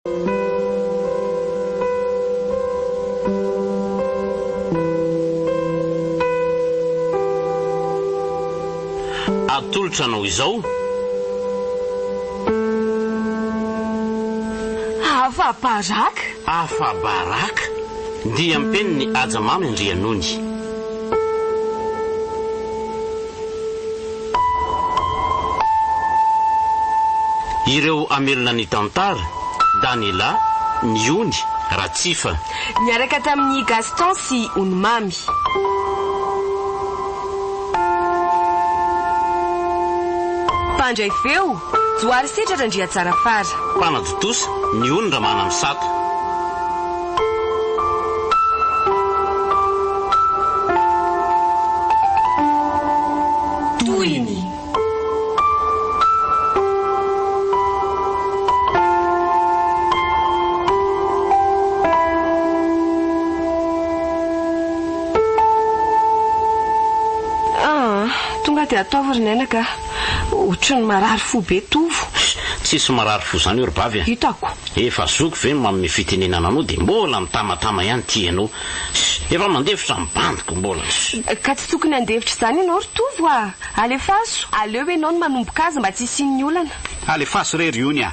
Atolotra anao izao. Afa-baraka! Afa-baraka! Diam-penin'i Haja Mamy Andrianony. Ireo hamelona ny tantara, Daniela, Ny Ony, Ratsifa. Niaraka tamin'i Gaston sy Ony Mamy. Mpandray feo, Johary Setra Randriatsarafara. Mpanatontosa, Ny Ony Ramanamisata. Tohiny. Ah, tonga dia ataovy ry Naina ka. Ohatry ny marary fo be Tovo. Tsisy marary fo zany eo ry bavy a. Hitako. Efa zoky ve ny manome fitenenana anao dia mbola mitamatama ihany ity ianao. Efa mandefitra ny bandiko mbola. Ka tsy tokony handefitra izany ianao ry Tovo a! Alefaso! Aleo ianao no manomboka azy mba tsy hisian'ny olana. Alefaso re ry Ony a!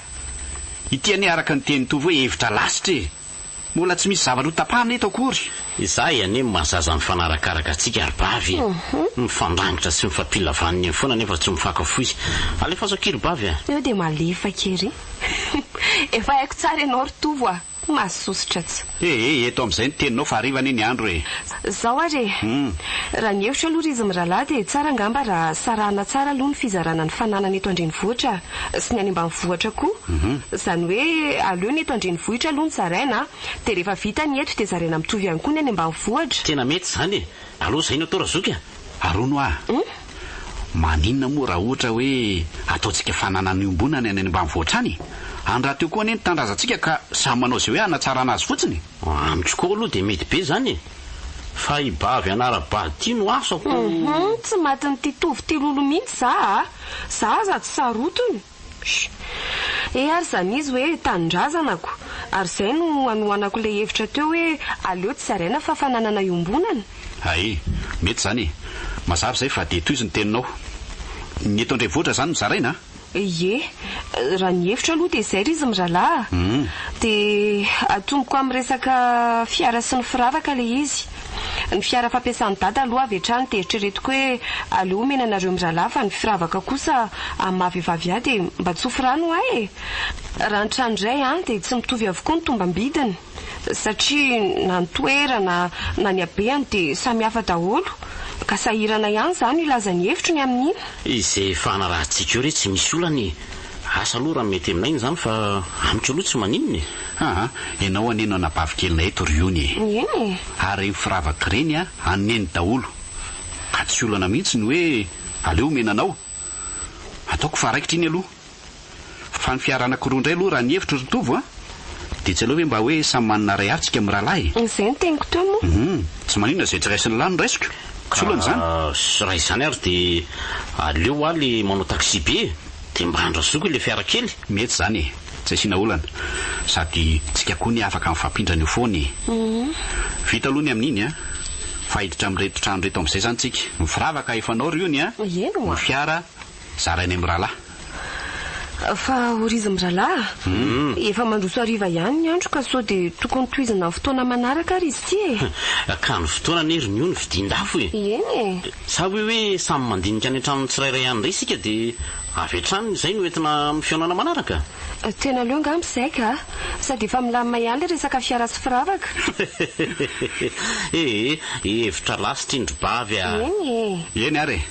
Ity anie araka ny tenin'i Tovo hoe hevitra lasitra e! Mbola tsy misy zavatra ho tapahana eto akory. Izahay anie maha zaza mifanarakaraka antsika ry bavy e! Mifandrangitra sy mifampila vaniny eny foana nefa tsy mifankafoy. Alefaso akia ry bavy a! Eo dia malefaka ery. Efa haiko tsara ianao ry Tovo a! Mahasosotra tsy. E e, eto amin'izay ny teninao fa hariva anie ny andro e! Zao ary e! Raha ny hevitro aloha ry izy mirahalahy dia tsara angamba raha sarahana tsara aloha ny fizarana ny fananana eto an-drenivohitra sy ny any ambanivohitra koa. Izany hoe aleo ny eto an-drenivohitra aloha no zaraina dia rehefa vita ny eto dia zaraina mitovy ihany koa ny any ambanivohitra. Tena mety izany e! Aleo izay no atao razoky a! Ary hono hoa, maninona moa raha ohatra hoe ataontsika fananana iombonana ny any ambanivohitra any e? Any rahateo koa anie ny tanindrazantsika ka samy manao izay hoe hanatsarana azy fotsiny e! Amiko koa aloha dia mety be izany e! Fa i bavy anara-bady ity no asako. Hum, tsy matin'ity Tovo ty lolo mihitsy za a! Za aza tsy sarotiny. Sh. E ary zany izy hoe tanindrazanako. Ary zay no anohanako ilay hevitra teo hoe aleo tsy zaraina fa fananana iombonana. Hay, mety izany e. Mazava izay fa dia tohizo ny teninao. Ny eto an-drenivohitra izany no zaraina a? Ie. Raha ny hevitro aloha dia izay ry izy mirahalahy a. Dia atomboko amin'ny resaka fiara sy ny firavaka ilay izy. Ny fiara fampiasan'i dada aloha avy hatrany dia eritreretiko hoe aleo omena anareo mirahalahy fa ny firavaka kosa amin'ny maha vehivavy ahy dia mba tsofy rano ho ahy e! Raha ny trano indray an dia tsy mitovy avokoa ny tombam-bidiny satria na ny toerana na ny habehany dia samy hafa daholo ka sahirana ihany izaho no hilaza ny hevitro ny amin'iny. Izay fanarahantsika eo re tsy misy olana e! Asa aloha raha mety aminay iny izany fa amiko aloha tsy maninona e! Aa, ianao anie no anabavy kelinay eto ry Ony e! Eny e! Ary ireny firavaka ireny a, an'i Neny daholo. Ka tsy olana mihitsy ny hoe aleo omena anao. Ataoko fa raikitra iny aloha. Fa ny fiara anankiroa indray aloha raha ny hevitro ry Tovo a! Dia tsy aleo ve mba hoe samy manana iray avy tsika mirahalahy e? Izay no teniko teo moa. Hum, tsy maninona izay tsy raisin'ny lahy no raisiko. Tsy olana izany. Ka raha izany ary dia aleo aho le manao taxi be e! Dia mba andrasoko ilay fiara kely. Mety izany e! Tsy asiana olana. Sady tsika koa anie afaka mifampindrana eo foana e! Vita aloha ny amin'iny an! Fa hiditra amin'ireto trano ireto amin'izay izany tsika. Ny firavaka efa anao ry Ony an! Eny oa. Ny fiara zarainay mirahalahy. Fa hory izy mirahalahy a! Efa mandroso hariva ihany ny andro ka sao dia tokony tohizina amin'ny fotoana manaraka ary izy ity e! Ka ny fotoana anie ry Ony vidian-dafo e! Eny e! Sa hoe hoe samy mandinika any an-tranony tsirairay any indray isika dia Avy hatrany izay no entina amin'ny fihaonana manaraka? Tena aleo angamba izay ka! Sady efa milamina ihany ilay resaka fiara sy firavaka. Ee, hevitra lasitra iny ry bavy a! Eny e! Eny ary e!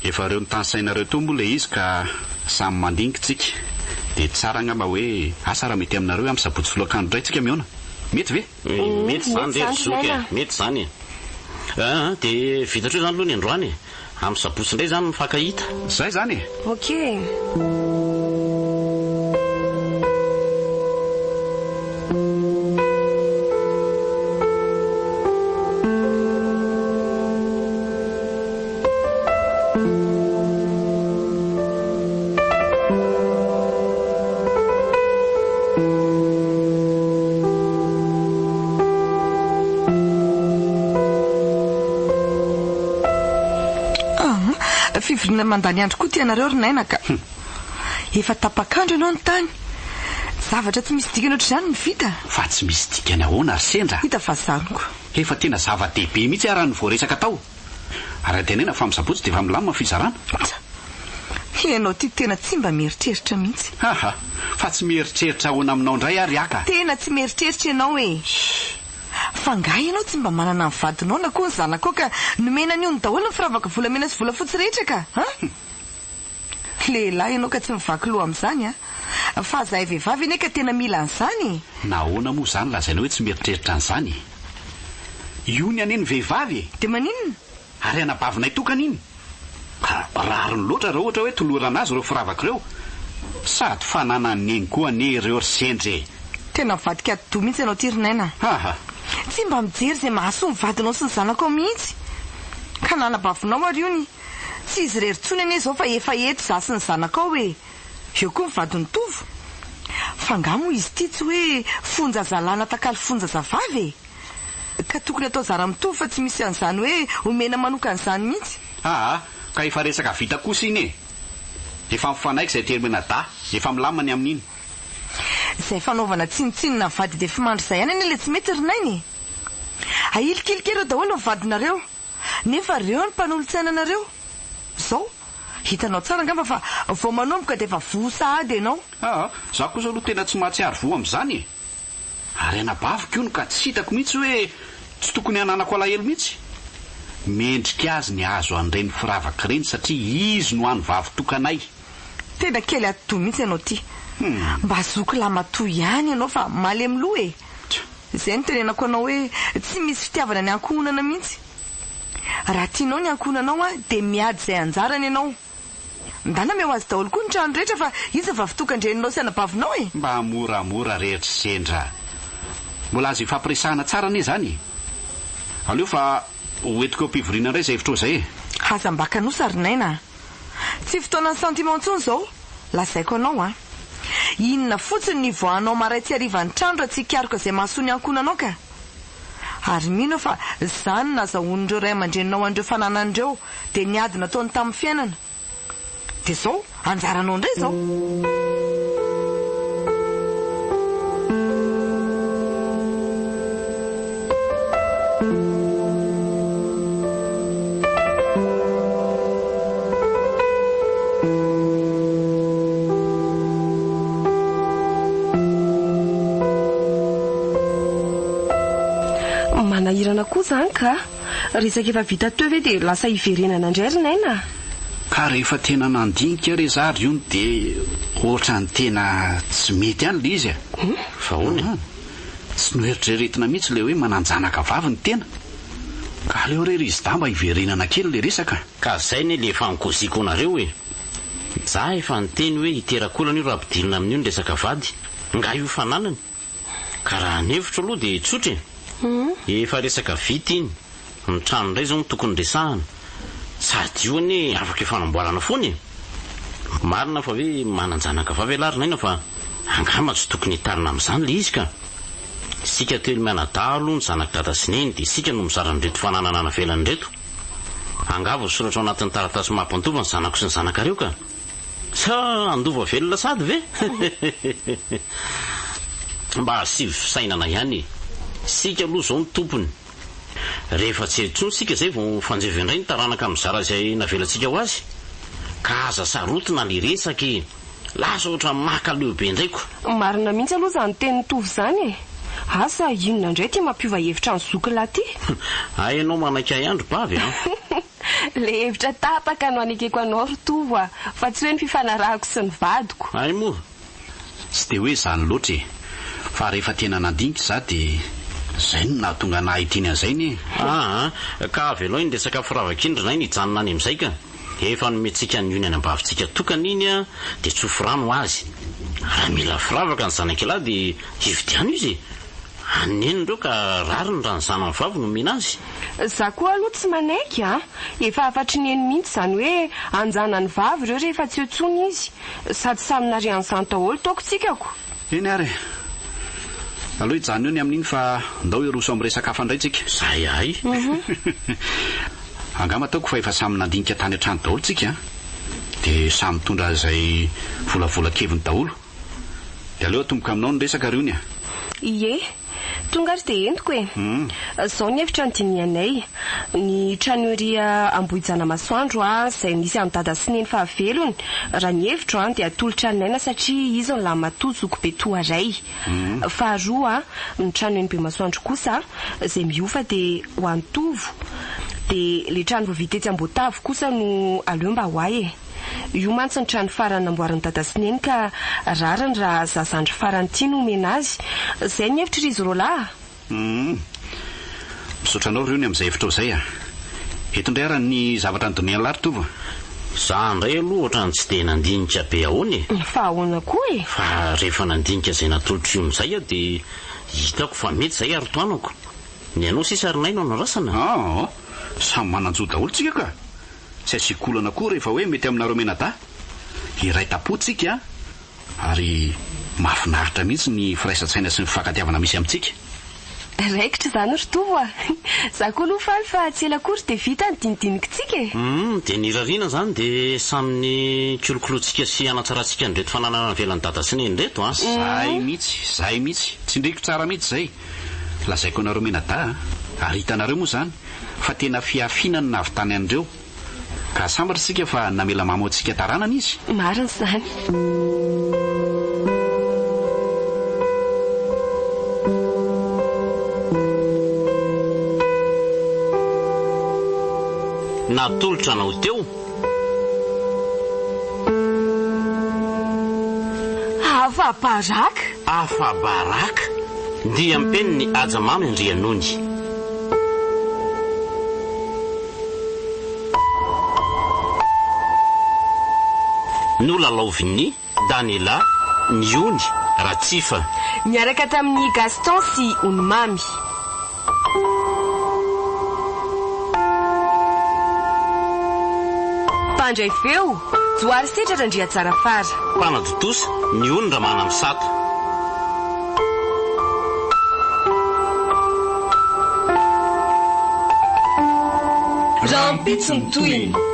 Efa ireo notanisainareo teo moa ilay izy ka samy mandinika tsika. Dia tsara angamba hoe asa raha mety aminareo hoe amin'ny sabotsy folakandro indray tsika mihaona. Mety ve? Mety izany re ry zoky a! Mety izany e! Aa, dia vita hatreo izany aloha ny androany e! Amin'ny sabotsy indray izany mifankahita. Izay izany e! Ok e! fivoriana mandany andro koa ty anareo ry Naina ka. Efa tapak'andro ianao no tany. Zavatra tsy misy dikany ohatr'izany no vita. Fa tsy misy dikany ahoana ry sendra? Hita fa zaniko. Efa tena zava-dehibe mihitsy ara ny voaresaka tao. Ary antenaina fa amin'ny sabotsy dia efa milamina ny fizarana. Tsa! Ianao ity tena tsy mba mieritreritra mihitsy. Haha! Fa tsy mieritreritra ahoana aminao indray ary aho ka. Tena tsy mieritreritra ianao e! Fa angaha ianao tsy mba manana ny vadinao na koa ny zanakao ka nomena an'i Ony daholo ny firavaka volamena sy volafotsy rehetra ka! An! Lehilahy ianao ka tsy mivaky loha amin'izany an! Fa zahay vehivavy anie ka tena mila an'izany e! Nahoana moa izany lazaina hoe tsy mieritreritra an'izany e? Io ny anie ny vehivavy e! Dia maninona? Ary anabavinay tokana iny. Ka rariny loatra raha ohatra hoe tolorana azy ireo firavaka ireo. Sady fananan'i Neny koa anie ireo ry sendra e! Tena mivadika atidoha mihitsy ianao ity ry Naina a! Haha! Tsy mba mijery izay mahasoa ny vadinao sy ny zanakao mihitsy. Ka na anabavinao ary io ny. Tsy izy irery intsony anie izao fa efa eto izaho sy ny zanakao e! Eo koa ny vadin'i Tovo. Fa angaha moa izy ity tsy hoe fon-jazalahy natakalo fon-jazavavy e! Ka tokony atao zara mitovy fa tsy misy an'izany hoe omena manokana izany mihitsy. Aa, ka efa resaka vita kosa iny e! Efa mifanaiky izay tery mianadahy, efa milamina ny amin'iny. Izay fanaovana tsinontsinona ny vady defimandry izay ihany anie ilay tsy mety ry Naina e! Ahilikilika ireo daholo ny vadinareo, nefa reo ny mpanolotsaina anareo. Izao, hitanao tsara angamba fa vao manomboka dia efa voa sahady ianao. Aa, za kosa aloha tena tsy mahatsiaro voa amin'izany e! Ary anabaviko hono ka tsy hitako mihitsy hoe tsy tokony hananako alahelo mihitsy. Mendrika azy ny hahazo an'ireny firavaka ireny satria izy no hany vavy tokanay. Tena kely atidoha mihitsy ianao ity. Mba zoky lamatoa ihany ianao fa malemy loha e! Izay no tenenako anao hoe tsy misy fitiavana ny ankohonana mihitsy. Raha tianao ny ankohonanao dia miady izay anjarany ianao. Ndana omeo azy daholo koa ny trano rehetra fa iza vavitokan-dreninao sy anabavinao e! Mba moramora re ry sendra. Mbola azo ifampiresahana tsara anie izany e! Aleo fa ho entiko eo am-pivoriana indray izay hevitrao izay e! Aza mba kanosa ry Naina a! Tsy fotoanan'ny sentiment intsony izao, lazaiko anao a! Inona fotsiny ny hivoahanao maray-tsy hariva ny trano raha tsy hikaroka izay mahasoa ny ankohonanao ka! Ary mino aho fa izany no nazahoan'ireo ray aman-dreninao an'ireo fananana ireo, dia ny ady nataony tamin'ny fiainana. Dia izao, anjaranao indray izao. Manahirana koa izany ka! Resaka efa vita teo ve dia lasa hiverenana indray ry Naina a! Ka rehefa tena nandinika re za ry ony dia ohatran'ny tena tsy mety ihany le izy e! Fa ahoana e? Tsy noeritreretina mihitsy le hoe manan-janaka vavy ny tena. Ka aleo re ry Zda mba hiverenana kely le resaka. Ka zay ne le efa nikôziko anareo e! Za efa niteny hoe hiterak'olana io raha ampidirina amin'io ny resaka vady, nga io fananany? Ka raha ny hevitro aloha dia tsotra e! Efa resaka vita iny, ny trano indray izao no tokony resahana. Sady io anie afaka ifanamboarana foana e! Marina fa hoe manan-janaka vavy ialahy ry Naina fa angamba tsy tokony hitarina amin'izany ilay izy ka! Isika telo mianadahy aloha ny zanak'i Dada sy Neny dia isika no mizara an'ireto fananana navelany ireto. Angaha voasoratra ao anatin'ny taratasy maha mpandova ny zanako sy ny zanakareo ka! Sa handova velona sady ve? Mba asivo fisainana ihany e! Isika aloha izao no tompony. Rehefa tsy eo intsony isika izay vao mifanjevo indray ny taranaka mizara izay navelantsika ho azy. Ka aza sarotina le resaka e! Lasa ohatran'ny maka leo be indray ko! Marina mihitsy aloha izany tenin'i Tovo izany e! Asa inona indray ity mampiova hevitra an'i zoky lahy ity? Hay ianao manaiky ahy ihany ry bavy an! Ilay hevitra tapaka no anekeko anao ry Tovo a! Fa tsy hoe ny fifanarahako sy ny vadiko. Hay moa! Tsy dia hoe izany loatra e! Fa rehefa tena nandinika izaho dia izay no nahatonga anà hiteny an'izay anie. Aa! Ka avelao iny resaka firavaka iny ry Naina hijanona any amin'izay ka! Efa nomentsika an'i Ony any am-bavintsika tokana iny an, dia tsofy rano ho azy. Raha mila firavaka ny zanak'ialahy dia hividiano izy e! An'i Neny ireo ka rariny raha ny zanany vavy no omena azy. Za koa aloha tsy manaiky an! Efa hafatr'i Neny mihitsy izany hoe anjanany vavy ireo rehefa tsy eo intsony izy. Sady samy nare an'izany daholo taoko tsika ko! Eny ary e! Aleo hijanona eo ny amin'iny fa ndao hiroso amin'ny resaka hafa indray tsika. Zay ahay. Angamba ataoko fa efa samy nandinika tany an-trano daholo tsika an! Dia samy mitondra izay volavolan-keviny daholo. Dia aleo atomboka aminao ny resaka ry Ony a! Ie. Tonga ary dia entiko e! Izao ny hevitra nodinihanay. Ny trano ery Ambohijanamasoandro izay nisy an'i Dada sy Neny fahavelony, raha ny hevitro dia atolotra an'i Naina satria izy no lahimatoa zokibe toa ray. Faharoa, ny trano eny Bemasoandro kosa, izay mihofa dia ho an'i Tovo. Dia ilay trano vao vita etsy Amboatavo kosa no aleo mba ho ahy e. Io mantsy ny trano farany namboarin'i Dada sy Neny ka rariny raha za zandry farany ity no omena azy. Izay ny hevitry ry izy roalahy a! Humm. Misaotra anao ry Ony amin'izay hevitrao izay a! Eto indray ara ny zavatra nodinihan'lah ry Tovo a! Za indray aloha ohatran'ny tsy dia nandinika be ahoana e! Fa ahoana koa e? Fa rehefa nandinika izay natolotr'i Ony izay aho dia hitako fa mety izay ary tohanako. Ny anao sisa ry Naina no andrasana. Aa! Samy manan-jo daholo tsika ka! Tsy asiako olana koa rehefa hoe mety aminareo mianadahy. Iray tampo tsika ary mahafinaritra mihitsy ny firaisan-tsaina sy ny fifankatiavana misy amintsika. Raikitra izany ry Tovo a! Za koa aloha faly fa tsy ela akory dia vita ny dinidinikintsika e! Humm, dia ny irariana izany dia samy ny kolokolointsika sy hanatsarantsika an'ireto fananana navelan'i Dada sy Neny ireto an! Zay mihitsy, zay mihitsy. Tsindriko tsara mihitsy izay. Lazaiko anareo mianadahy a! Ary hitanareo moa izany fa tena fihafiana no nahavitany an'ireo. Ka sambatra isika fa namela mamo antsika taranany izy. Marina izany. Natolotra anao teo. Afa-baraka! Afa-baraka! Diam-penin'i Haja Mamy Andrianony. Nolalaovin'i Daniela, Niony, Ratsifa. Niaraka tamin'i Gaston sy Ony Mamy. Mpandray feo, Johary Setra Randriatsarafara. Mpanatontosa, Niony Ramanamisata. Rahampitso ny tohiny.